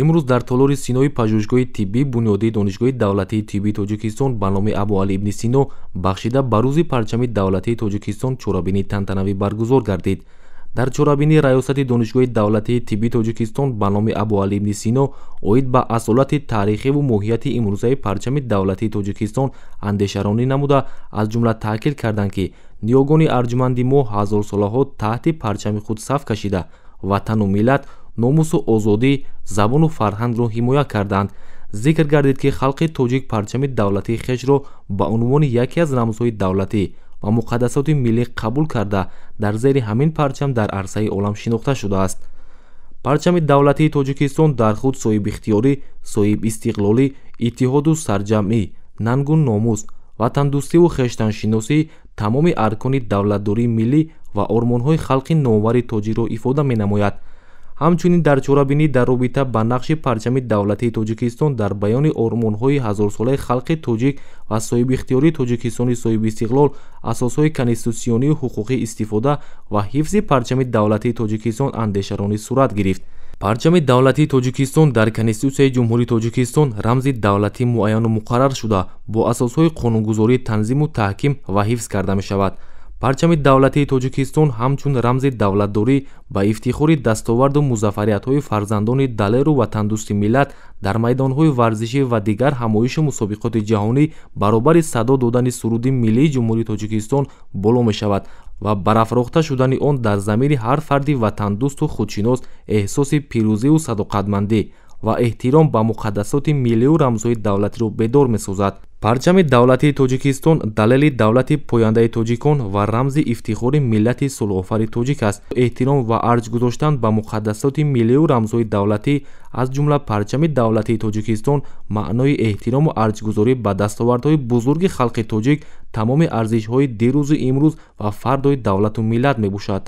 Имрӯз дар толори Синои пажӯҳишгоҳи тиббии бунёдии Донишгоҳи давлатии тиббии Тоҷикистон ба номи Абуалӣ ибни Сино бахшида ба рӯзи парчами давлатии Тоҷикистон чорабинии тантанавӣ баргузор гардид. Дар чорабинӣ раёсати Донишгоҳи давлатии тиббии Тоҷикистон ба номи Абуалӣ ибни Сино оид ба асолати таърихиву моҳияти имрӯзаи парчами давлатии Тоҷикистон андешаронӣ намуда, аз ҷумла таъкид карданд, ки ниёгони арҷуманди мо ҳазорсолаҳо таҳти парчами худ саф кашида, ватану миллат, номусу озодӣ, забону фарҳангро ҳимоя карданд. Зикр гардид, ки халқи тоҷик парчами давлатии хешро ба унвони яке аз рамзҳои давлатӣ ва муқаддасоти миллӣ қабул карда, дар зери ҳамин парчам дар арсаи олам шинохта шудааст. Парчами давлатии Тоҷикистон дар худ соҳибихтиёрӣ, соҳибистиқлолӣ, иттиҳоду сарҷамъӣ, нангу номус, ватандӯстиву хештаншиносӣ, тамоми аркони давлатдории миллӣ ва ормонҳои халқи номвари тоҷикро ифода менамояд. Ҳамчунин дар чорабинӣ дар робита ба нақши парчами давлатии Тоҷикистон дар баёни ормонҳои ҳазорсолаи халқи тоҷик ва соҳибихтиёрии Тоҷикистони соҳибистиқлол, асосҳои конститутсионию ҳуқуқӣ, истифода ва ҳифзи парчами давлатии Тоҷикистон андешаронӣ сурат гирифт. Парчами давлатии Тоҷикистон дар Конститутсияи Ҷумҳурии Тоҷикистон рамзи давлатӣ муайяну муқаррар шуда, бо асосҳои қонунгузорӣ танзиму таҳким ва ҳифз карда мешавад. Парчами давлатии Тоҷикистон ҳамчун рамзи давлатдорӣ ба ифтихори дастоварду музаффариятҳои фарзандони далеру ватандӯсти миллат дар майдонҳои варзишӣ ва дигар ҳамоишу мусобиқоти ҷаҳонӣ баробари садо додани суруди миллии Ҷумҳурии Тоҷикистон боло мешавад ва барафрохта шудани он дар замири ҳар фарди ватандӯсту худшинос эҳсоси пирӯзиву садоқатмандӣ ва эҳтиром ба муқаддасоти миллию рамзҳои давлатиро бедор месозад. Парчами давлатии Тоҷикистон далели давлати пояндаи тоҷикон ва рамзи ифтихори миллати сулҳофари тоҷик аст. Эҳтиром ва арҷ гузоштан ба муқаддасоти миллию рамзҳои давлатӣ, аз ҷумла парчами давлатии Тоҷикистон, маънои эҳтирому арҷгузорӣ ба дастовардҳои бузурги халқи тоҷик, тамоми арзишҳои дирӯзу имрӯз ва фардои давлату миллат мебошад.